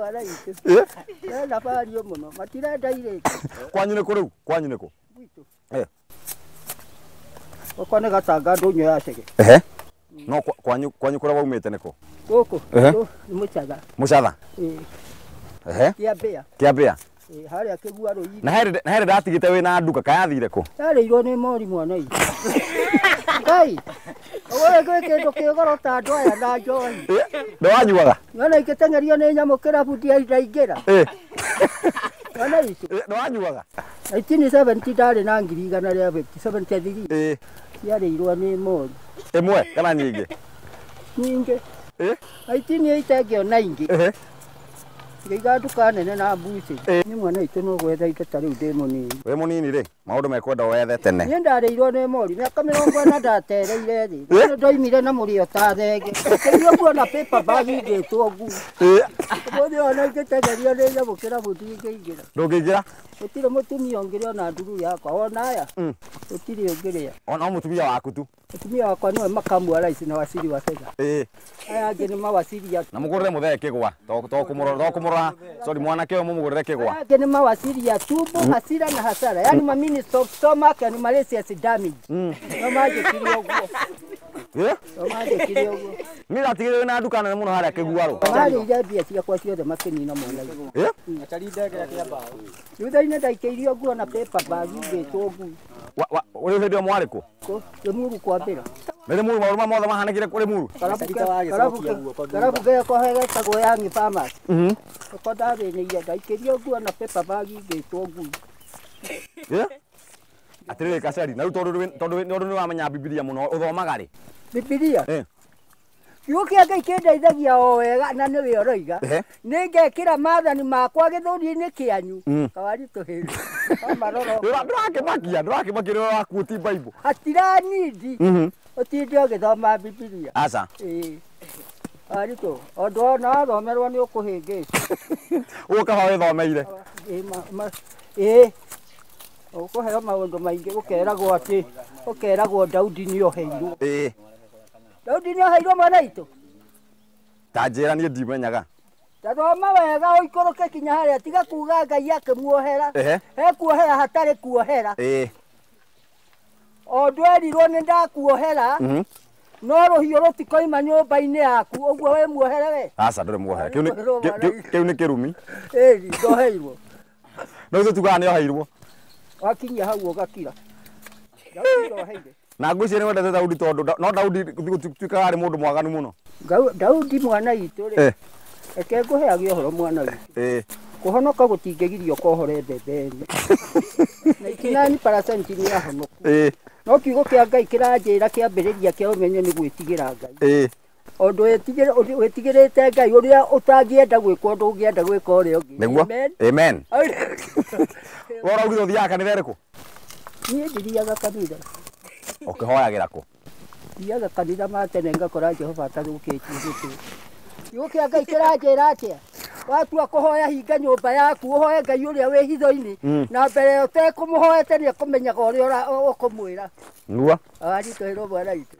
Mwana witũ. Mena bario mũno. Matirenda irĩtu. Kwanyu nĩ kũ rĩu? Kwanyu nĩ kũ? Gwitũ. Eh. Gwakwa nĩ Gatanga ndũnyũ ya Chege. Ehe. No kwanyu kũrĩa waumĩte nĩ kũ? Gũkũ. Ehe. Nĩ Mũcatha. Mũcatha? Ĩĩ. Ehe. Kĩambĩa. Kĩambĩa. Ĩĩ, harĩa Kĩguarũ-inĩ. Na herĩ ndatigĩte wĩna nduka kayathire kũ? Yarĩirwo nĩ mori mwana witũ. Ngai. Ũĩ gwĩ kĩndũ kĩ goro ta andũ aya na njohi. Ndwanyuaga? Nĩwona ingĩteng'erio nĩ nyamũ kĩrabu ndaingĩra. Mwana witũ. Ndwanyuaga? 1970 ndarĩ na 1,173. Ĩĩ. Ciarĩirwo nĩ mori. Ĩmwe kana nyingĩ? Nyingĩ. Ĩĩ. 1980 ngĩona ingĩ. Ehe. Ngĩiga nduka nene na mbuci. Nĩ mwana witũ no gwetha indo ta rĩu ndĩ mũnini. Wĩ mũnini rĩ, maũndũ mekwenda wethe tene. Niĩ ndarĩirwo nĩ mori mĩaka 40 ndatereire thĩ. Nĩ ndoimire na mũrĩo ta thenge. Kĩrio kuona paper bag igĩtwo ngui. Ũmũthĩ ona ingĩteng'erio nĩ nyamũ kĩrabu ndingĩingĩra. Ndũngĩingĩra? Gũtirĩ mũtumia ũngĩrĩa ona nduru yakwa ona aya. Gũtirĩ ũngĩrĩa. Ona mũtumia waku tu. Mũtumia wakwa nĩwe makamu wa rais na wasiri wa fedha. Ĩĩ. Aya angĩ nĩ mawasiri ya Na mũgũrĩre mũthee kĩgwa. To kũmũrora. Sorry mwanake ũyũ mũmũgũrĩre kĩgwa. Aya angĩ nĩ mawasiri ya tumbo, hasira na hasara. Yaani ma minister of stomach and malicious damage. No manjĩkire ũguo. Ĩĩ? No manjĩkire ũguo. Niĩ ndatigĩrĩire na nduka nene mũno harĩa Kĩguarũ. Marĩire mbia ciakwa ciothe makĩnina mwana witũ. Ĩĩ? Thutha-inĩ ndaikĩirio nguo na paper bag ngĩtwo ngui. Ũrĩ hĩndĩ ĩyo mwarĩ kũ? Rĩmuru kwambĩra. Nĩ Rĩmuru maũndũ maya mothe mahanĩkire kũ Rĩmuru? Karabu gekwa getagwo Young Farmers. Nĩko ndathĩnĩire ndaikĩrio nguo na paper bag ngĩtwo ngui. Ĩĩ? Atĩrĩrĩ Kacari, na rĩu tondũ nĩ wamenya Bibilia mũno, ũthomaga rĩ? Bibilia? Ĩĩ. Kiugo kĩa Ngai kĩndeithagia o wega na nĩwe ũroiga. Ehe. Nĩ ngekĩra maathani makwa gĩthũri-inĩ kĩanyu. Kawaritũhĩru. Ndũrakĩmakia, ndũrakĩmakia rĩrĩa ũrakuũti Bible. Hatiranindi. Ũtinde ũgĩthoma Bibilia. Aca. Ĩĩ. Aritũ, ũndũ ona wathomerwo nĩ ũkũhĩngĩcwo. Ũguo kaba wĩthomeire. Ĩĩ. Ũkũheo maũndũ maingĩ ũkeragwo atĩ ũkeragwo Daudi nĩoheirwo. Ĩĩ. Daudi nĩoheirwo mwana witũ? Ta njĩra niĩ ndimenyaga. Ta thoma wega ũikũrũke kinya harĩa tiga kuga Ngai akĩmuohera. Ehe. He kuohera hatarĩ kuohera. Ĩĩ. O ndwerirwo nĩ ndakuohera. No rũhiũ rũtikoima nyũmba-inĩ yaku ũguo wĩ muohere we. Aca ndũrĩ muohere. Kĩu nĩ kĩrumi. Ĩĩ ndoheirwo. No ithuĩ tugaga nĩoheirwo. Wakinyia hau ũgakira. Daudi ndoheire. Na ngwĩciria nĩ wendete Daudi tondũ no Daudi gũtuĩkaga arĩ mũndũ mwaganu mũno. Daudi mwana witũ rĩ. Reke ngũheage ũhoro mwana witũ. Ĩĩ. Kũhonoka gũtingĩgirio kohore mbembe ĩno. 99% nĩ ahonoku. Ĩĩ. No kiugo kĩa Ngai kĩranjĩra kĩambĩrĩria kĩa ũmenyo nĩ gwĩtigĩra Ngai. Ĩĩ. Ũndũ wĩtigĩrĩte Ngai ũrĩa ũtangĩenda gwĩkwo ũndũ ũngĩenda gwĩka ũrĩa ũngĩ. Nĩguo? Amen. Amen. We ũraugire ũthiaga kanitha ĩrĩkũ? Niĩ ndithiaga kanitha. Ũkĩhoyagĩra kũ? Thiaga kanitha ma tene ngakora Jehova atathũkĩtie gĩtĩ. Kiugo kĩa Ngai kĩranjĩra atĩa? Watua kũhoya hinga nyũmba yaku ũhoe Ngai ũrĩa wĩ hitho-inĩ na mbere ũtekũmũhoete nĩekũmenyaga ũrĩa ũkũmwĩra. Nĩguo? Aritũhĩrwo mwana witũ.